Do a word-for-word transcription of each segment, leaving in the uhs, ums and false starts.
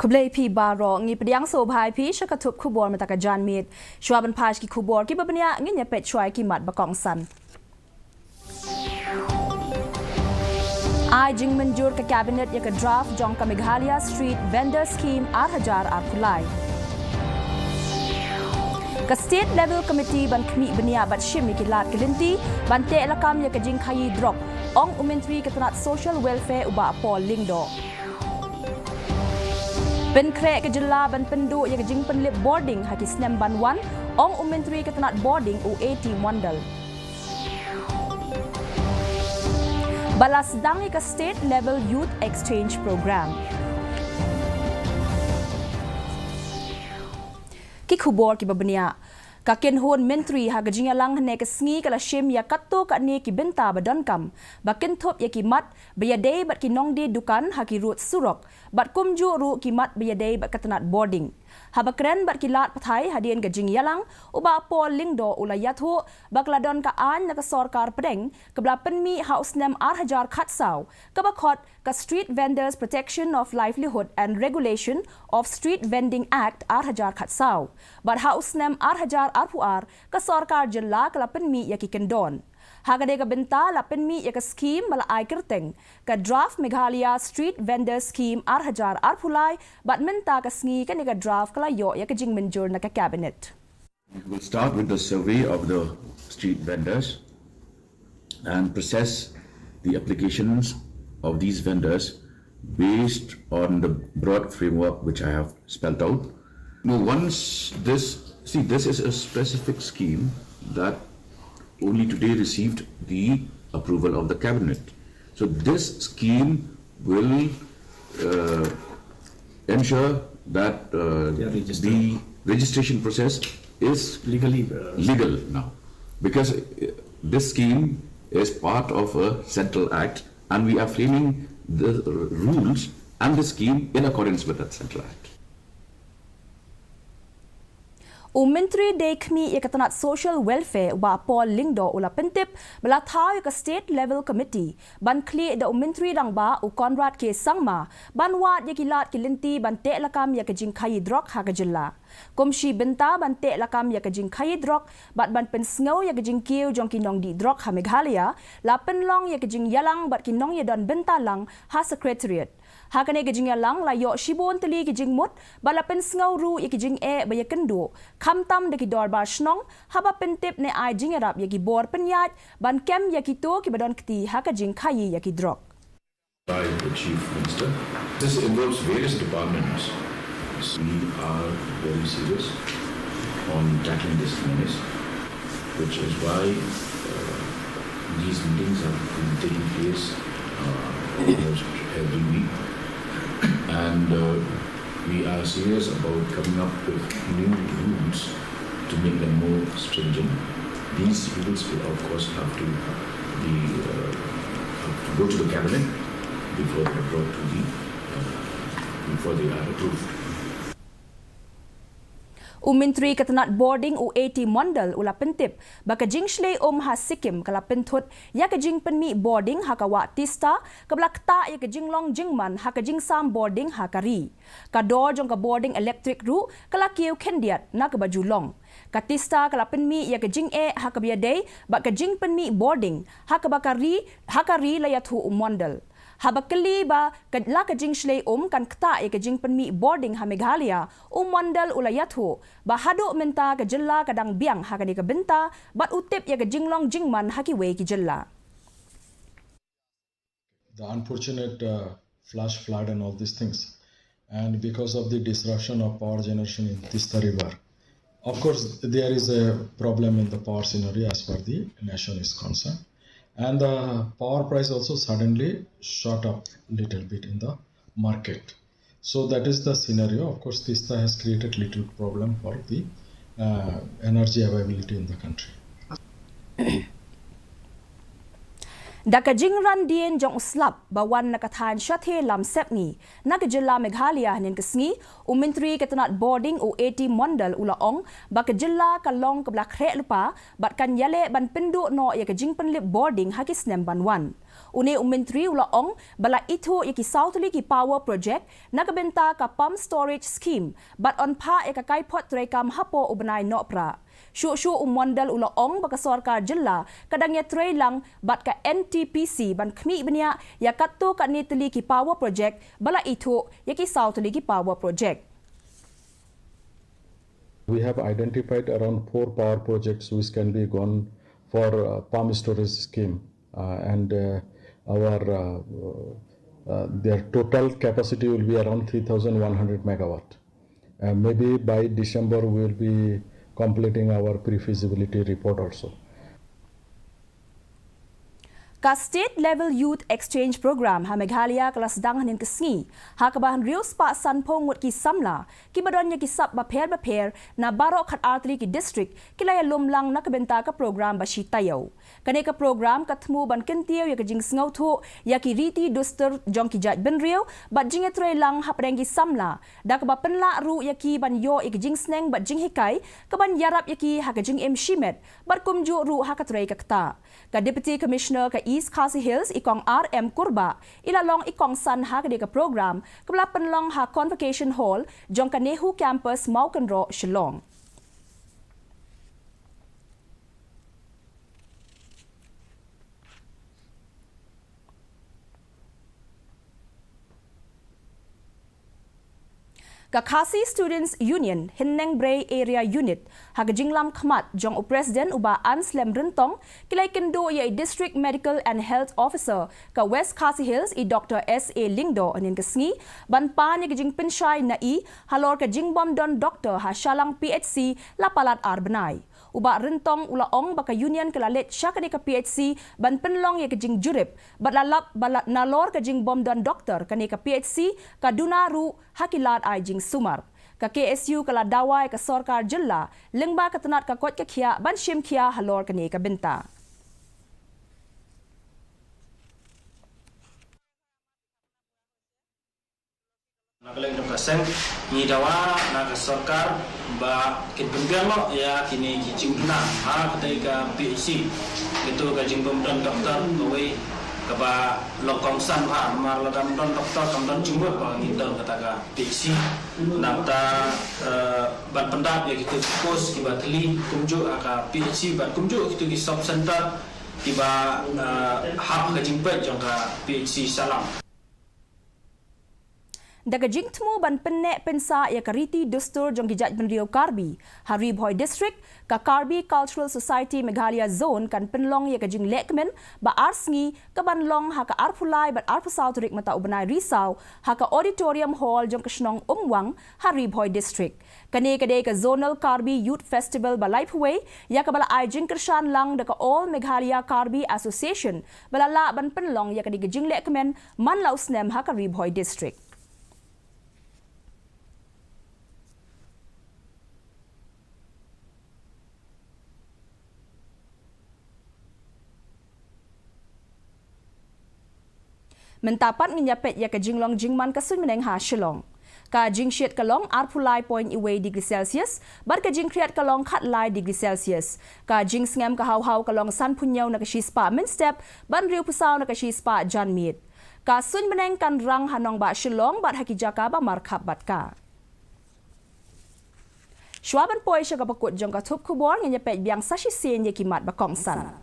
Khublei phi baroh, ngi pdiang sngewbha ïa phi sha ka thup khubor mynta ka janmiet. Shuwa ban phai sha ki khubor kiba bniah, ngin ïa peit shuwa ïa ki mat ba kongsan. Ai jingmynjur ka Cabinet ïa ka draft jong ka Meghalaya Street Vendor Scheme ar hajar arphew lai. Ka State Level Committee ban khmih bniah bad shim ïa ki lad ki lynti ban teh lakam ïa ka jingkhaïi drok, ong u Myntri ka tnat Social Welfare u Bah Paul Lyngdoh. Pynkhreh ka jylla ban pynduh ïa ka jingpynlip bording ha ki snem ban wan, ong u Myntri ka tnat bording u A T Mondal. Ba la sdang ïa ka State Level Youth Exchange Program. Ki khubor kiba bniah. Ka kynhun Myntri ha ka jingïalang hynne ka sngi ka la shim ïa katto katne ki bynta ba donkam ba kynthup ïa ki mat ba ïadei bad ki nongdie dukan ha ki rud surok, bad kumjuh ruh ki mat ba ïadei bad ka tnat bording. Haba kren bad ki lad pathai hadien ka jingïalang, u Bah Paul Lyngdoh u la ïathuh ba ka la don ka aiñ na ka sorkar pdeng kaba la pynmih ha u snem ar hajar khatsaw, kaba khot ka Street Vendors Protection of Livelihood and Regulation of Street Vending Act ar hajar khatsaw. Bad ha u snem ar hajar arphew ar, ka sorkar jylla ka la pynmih ïa ki kyndon. Ha katei ka bynta la pynmih ïa ka skhim ba la ai kyrteng ka Draft Meghalaya Street Vendor Scheme ar hajar arphew lai, bad mynta ka sngi kane ka draft ka la ïoh ïa ka jingmynjur na ka Cabinet. We will start with the survey of the street vendors and process the applications of these vendors based on the broad framework which I have spelled out. Now, once this, see, this is a specific scheme that only today received the approval of the cabinet. So this scheme will uh, ensure that uh, the registration process is legally uh, legal now, because uh, this scheme is part of a central act, and we are framing the r- rules and the scheme in accordance with that central act. U Myntri dei khmih ïa ka tnat Social Welfare u Bah Paul Lyngdoh u la pyntip ba la thaw ïa ka State Level Committee ban khlieh da u Myntri Rangbah u Conrad K Sangma ban wad ïa ki lad ki lynti ban teh lakam ïa ka jingkhaïi drok ha ka jylla. Kum shi bynta ban teh lakam ïa ka jingkhaïi drok bad ban pynsngew ïa ka jingkiew jong ki nongdie drok ha Meghalaya, la pynlong ïa ka jingïalang bad ki nongïadon bynta lang ha Secretariat. Ha kane ka jingïalang la ïoh shibun tylli ki jingmut bad la pynsngew ruh ïa ki jingeh ba ïakynduh, khamtam da ki dorbar shnong, haba pyntip ne ai jingïarap ïa ki bor pynïaid ban kem ïa kito kiba don kti ha ka jingkhaïi ïa ki drok. By the Chief Minister. This involves various departments. We are very serious on tackling this menace, which is why uh, these meetings have been taking place uh, almost every week. And uh, we are serious about coming up with new rules to make them more stringent. These rules will, of course, have to be uh, have to go to the cabinet before they are brought to the uh, before they are approved. U Myntri ka tnat bording u A T Mondal u la pyntip ba ka jingshlei um ha Sikkim ka la pynthut ïa ka jingpynmih bording ha ka wah Teesta, kaba la ktah ïa ka jinglong jingman ha ka jingsam bording ha ka ri. Ka dor jong ka bording elektrik ruh ka la kiew khyndiat na kaba ju long. Ka Teesta ka la pynmih ïa ka jingeh ha kaba ïadei bad ka jingpynmih bording ha kaba ka ri, ha ka ri, la ïathuh u Mondal. Haba kylli ba ka la ka jingshlei um kan ktah ïa ka jingpynmih bording ha Meghalaya, u Mondal u la ïathuh ba haduh mynta ka jylla ka dang biang ha kane ka bynta bad u tip ïa ka jinglong jingman ha kiwei ki jylla. The unfortunate uh, flash flood and all these things, and because of the disruption of power generation in Teesta River, of course, there is a problem in the power scenario as far the nation is concerned. And the power price also suddenly shot up little bit in the market. So that is the scenario. Of course, Teesta has created little problem for the uh, energy availability in the country. Da ka jingran dien jong u slap ba wan na ka thaiñ Shathe Lamsepngi na ka jylla Meghalaya hynnin ka sngi, u Myntri ka tnat bording u A T Mondal u la ong ba ka jylla ka long kaba la khreh lypa bad kan ïaleh ban pynduh noh ïa ka jingpynlip bording ha ki snem ban wan. Une u Myntri u la ong ba la ithuh ïa ki saw tylli ki power project na ka bynta ka pump storage scheme bad yn phah ïa ka kaiphod treikam hapoh u bnai Nohprah. Shuh shuh u Mondal u la ong ba ka sorkar jylla ka dang ïatrei lang bad ka N T P C ban khmih bniah ïa katto katne tylli ki power project ba la ithuh ïa ki saw tylli ki power project. We have identified around four power projects which can be gone for uh, pump storage scheme uh, and uh, our uh, uh, their total capacity will be around three thousand one hundred megawatt. Uh, maybe by December we will be completing our pre-feasibility report also. Ka State Level Youth Exchange Programme ha Meghalaya ka la sdang hynnin ka sngi ha kaba hynriew spah sanphew ngut ki samla kiba don ïa ki sap bapher bapher na baroh khatar tylli ki district ki la ïalum lang na ka bynta ka programme ba shi taïew. Kane ka programme ka thmu ban kyntiew ïa ka jingsngewthuh ïa ki riti dustur jong ki jait bynriew bad jingïatrei lang hapdeng ki samla da kaba pynlah ruh ïa ki ban ïoh ïa ka jingsneng bad jinghikai kaban ïarap ïa ki ha ka jingim shimet bad kumjuh ruh ha ka trei ka ktah. Ka Deputy Commissioner ka East Khasi Hills i Kong R M Kurbah i la long i kongsan ha kane ka programme kaba la pynlong ha Convocation Hall jong ka NEHU Campus Mawkynroh, Shillong. Ka Khasi Students Union Hynñiewtrep Area Unit ha ka jinglam khmat jong u President u Bah Anslem Ryntong ki la ïakynduh ïa i District Medical and Health Officer ka West Khasi Hills i Doctor S A Lyngdoh hynnin ka sngi ban pan ïa ka jingpynshai na i halor ka jingbym don doktor ha Shallang P H C la palat ar bnai. U Bah Ryntong u la ong ba ka Union ka la leit sha kane ka P H C ban pynlong ïa ka jingjurip bad la lap ba la nalor ka jingbym don doktor kane ka P H C ka duna ruh ha ki lad ai jingsumar. Ka K S U ka la dawa ïa ka sorkar jylla lyngba ka tnat ka koit ka khiah ban shim khia halor kane ka bynta. Na ka liang jong ka seng ngi dawa na ka sorkar ba kin pynbiang noh ïa kine ki jingduna ha katei ka P H C. Kito ka jingbym don doktor kawei kaba long kongsan bha namar lada ym don doktor kam don jingmut ba ngin don kata ka P H C. Nangta ban pyndap ïa kito ki post kiba thylli kumjuh ha ka P H C bad kumjuh kito ki sub center kiba hap ka jingpeit jong ka P H C Shallang. Da ka jingthmu ban pynneh pynsah ïa ka riti dustur jong ki jaitbynriew Karbi ha Ri Bhoi District, ka Karbi Cultural Society Meghalaya Zone kan pynlong ïa ka jinglehkmen ba ar sngi kaban long ha ka arphew lai bad arphew saw tarik mynta u bnai Risaw ha ka Auditorium Hall jong ka shnong Umwang ha Ri Bhoi District. Kane ka dei ka Zonal Karbi Youth Festival ba laiphew wei ïa kaba la ai jingkyrshan lang da ka All Meghalaya Karbi Association ba la lah ban pynlong ïa kane ka jinglehkmen man la u snem ha ka Ri Bhoi District. Mynta pat ngin ïa peit ïa ka jinglong jingman ka suiñ bneng ha Shillong. Ka jingshit ka long arphew lai point wei degree Celsius bad ka jingkhriat ka long khatlai degree Celsius. Ka jingsngem ka haw haw ka long sanphew hynñiew na ka shispah mynstep bad hynriewphew saw na ka shispah janmiet. Ka suiñ bneng kan rang ha nongbah Shillong bad ha ki jaka ba markhap bad ka. Shuwa ban poi sha kaba kut jong ka thup khubor ngin ïa peit biang sa shisien ïa ki mat ba kongsan.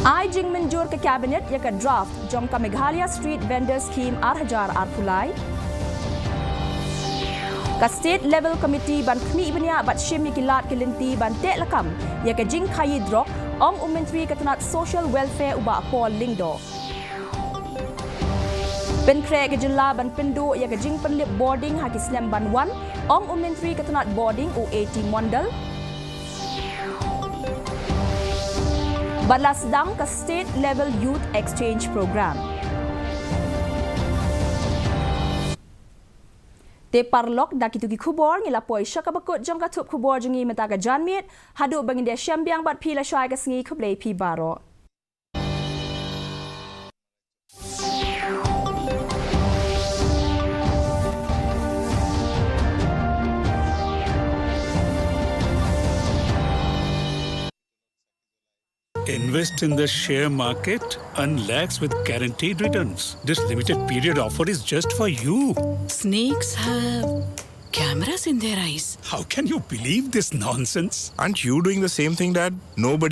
Ai jingmynjur ka Cabinet ïa ka draft jong ka Meghalaya Street Vendor Scheme ar hajar arphew lai. Ka State Level Committee ban khmih bniah bad shim ïa ki lad ki lynti ban teh lakam ïa ka jingkhaïi drok, ong u Myntri ka tnat Social Welfare u Bah Paul Lyngdoh. Pynkhreh ka jylla ban pynduh ïa ka jingpynlip bording ha ki snem ban wan, ong u Myntri ka tnat bording u A T Mondal. Bad la sdang ka State Level Youth Exchange Programme. Te paralok, da kitu ki khubor ngi la poi sha kaba kut jong ka thup khubor jong ngi mynta ka janmiet. Haduh ba ngin da shem biang bad phi la shai ka sngi, khublei phi baroh. Invest in the share market and lakhs with guaranteed returns. This limited period offer is just for you. Snakes have cameras in their eyes. How can you believe this nonsense? Aren't you doing the same thing, Dad? Nobody